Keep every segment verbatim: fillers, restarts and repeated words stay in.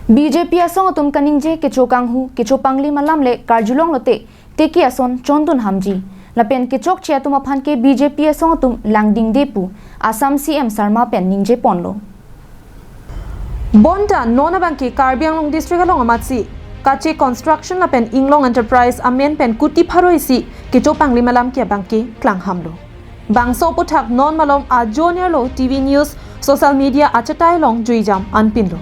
B J P asong atum kaningje kecho kanghu, kecho panglim alam le karjulong lote, teke ason chondun hamji. Lapen kechokche atum aphan ke B J P asong atum langdingde pu Assam C M Sarma pen ningje ponlo. Bonta non abangke Karbi Anglong District along amatsi Kache Construction lapen Inglong Enterprise amen pen kuti pharo isi kecho panglim alam ke abangke klanghamlo. Bangso aputhak non malom ajo nerlo T V news, social media achatai along juijam anpinlo.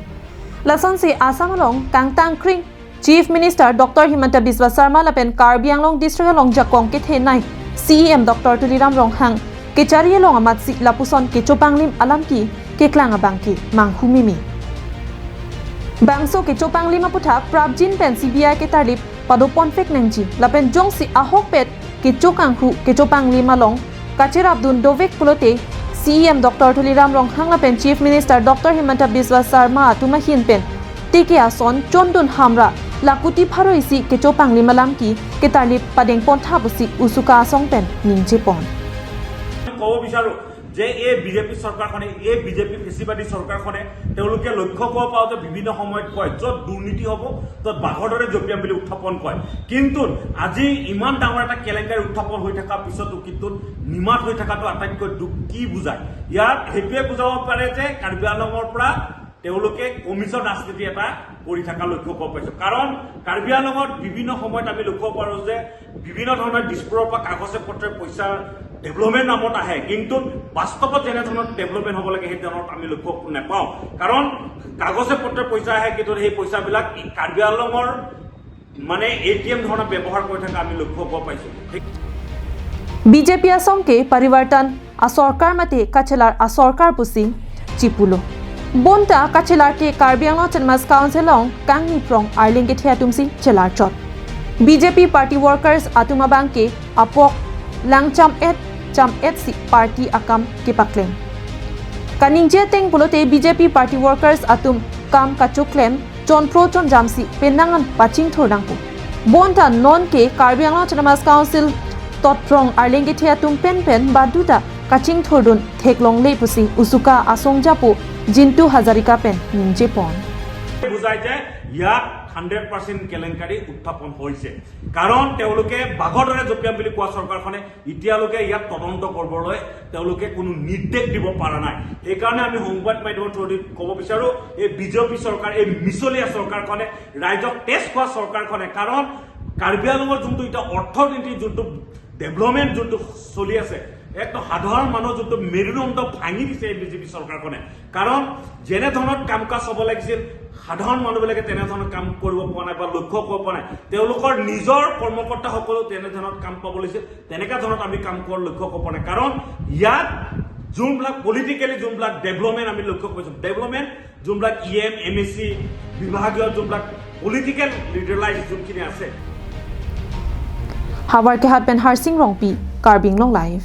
Lasonsi Assam along kangtang kring Chief Minister Doctor Himanta Biswa Sarma lapen Karbi Anglong District along jakong kethenei C E M Doctor Tuliram Ronghang kechari along amatsi lapuson kecho panglim alam ke keklang abangke manghumimi. Bangso kecho panglim aputhak prapjin pen C B I ketarlip padoponpek nangji lapen jongsi ahokpet kecho kanghu kecho panglim along kacherapdun dovek pulote C E M Doctor Tuliram Ronghang lapen Chief Minister Doctor Himanta Biswa Sarma atum ahin pen teke ason chondun hamra la kuti pharo isi kecho panglim alam ke ketarlip padengpontha pusi USUKA asong pen ningje pon. ক'ব বিচাৰোঁ যে এই বিজেপি চৰকাৰখনে, এই বিজেপি ফেচিবাদী চৰকাৰখনে তেওঁলোকে লক্ষ্য কৰিব পাওঁ যে বিভিন্ন সময়ত কয়, য'ত দুৰ্নীতি হ'ব ত'ত বাঘৰ দৰে জঁপিয়াম বুলি উত্থাপন কয়। কিন্তু আজি ইমান ডাঙৰ এটা কেলেংকাৰী উত্থাপন হৈ থকাৰ পিছতো কিন্তু নিমাত হৈ থকাটো আটাইতকৈ দুখ। কি বুজায়? ইয়াত সেইটোৱে বুজাব পাৰে যে কাৰ্বি আংলঙৰ পৰা তেওঁলোকে কমিছন ৰাজনীতি এটা কৰি থকা লক্ষ্য কৰিব পাইছোঁ। কাৰণ কাৰ্বি আংলঙত বিভিন্ন সময়ত আমি লক্ষ্য কৰোঁ যে বিভিন্ন ধৰণৰ দিছপুৰৰ পৰা কাগজে পত্ৰে পইচা ডেভেলপমেণ্ট নামত আহে, কিন্তু বাস্তৱত যেনে ধৰণৰ ডেভেলপমেণ্ট হ'ব লাগে সেই ধৰণৰ আমি লক্ষ্য নাপাওঁ। কাৰণ কাগজে পত্ৰে পইচা আহে, কিন্তু সেই পইচাবিলাক কাৰ্বি আংলঙৰ মানে এ টি এম ধৰণে ব্যৱহাৰ কৰি থকা আমি লক্ষ্য কৰিব পাইছোঁ। B J P asong ke parivartan asorkar mate kachelar asorkar pusi chipulo. Bonta kachelar ke Karbi Anglong Autonomous Council along kangni prong arleng kethe atumsi chelar chot. B J P party workers atum abangke apok lang cham-et cham-et si party akam kepaklem. Kaningje ateng pulote B J P party workers atum kam kachoklem chonpro chonjamsi penang an pachingthur nangpo. Bonta non ke Karbi Anglong Autonomous Council totprong arleng kethe atum penpen baduta kachingthurdun theklongle pusi USUKA asong japo Jintu Hazarika pen ningje pon. বুজায় যে ইয়াত hundred percent কেলেংকাৰী উত্থাপন হৈছে। কাৰণ তেওঁলোকে বাঘৰ দৰে জঁপিয়াম বুলি কোৱা চৰকাৰখনে এতিয়ালৈকে ইয়াত তদন্ত কৰিবলৈ তেওঁলোকে কোনো নিৰ্দেশ দিব পৰা নাই। সেইকাৰণে আমি সংবাদ মাধ্যমৰ থ্ৰুদি ক'ব বিচাৰোঁ, এই বিজেপি চৰকাৰ, এই মিছলীয়া চৰকাৰখনে, ৰাইজক টেষ্ট খোৱা চৰকাৰখনে, কাৰণ কাৰ্বি আংলঙৰ যোনটো এতিয়া অৰ্থনীতি, যোনটো ডেভেলপমেণ্ট যোনটো চলি আছে, একদম সাধাৰণ মানুহ যোনটো মেৰুদণ্ড ভাঙি দিছে এই বিজেপি চৰকাৰখনে। কাৰণ যেনে ধৰণৰ কাম কাজ হ'ব লাগিছিল, সাধাৰণ মানুহবিলাকে তেনেধৰণৰ কাম কৰিব পৰা নাই বা লক্ষ্য কৰিব পৰা নাই। তেওঁলোকৰ নিজৰ কৰ্মকৰ্তাসকলেও তেনেধৰণৰ কাম পাব লাগিছিল, তেনেকুৱা ধৰণত আমি কাম কৰাৰ লক্ষ্য কৰিব পৰা নাই। কাৰণ ইয়াত যোনবিলাক পলিটিকেলি যোনবিলাক ডেভেলপমেণ্ট আমি লক্ষ্য কৰিছোঁ, ডেভেলপমেণ্ট যোনবিলাক ই এম, এম এ চি বিভাগীয় যোনবিলাক পলিটিকেল লিডাৰলাইজ যোনখিনি আছে, Havar Kehat pen Harsing Rongpi, Karbi Anglong Live.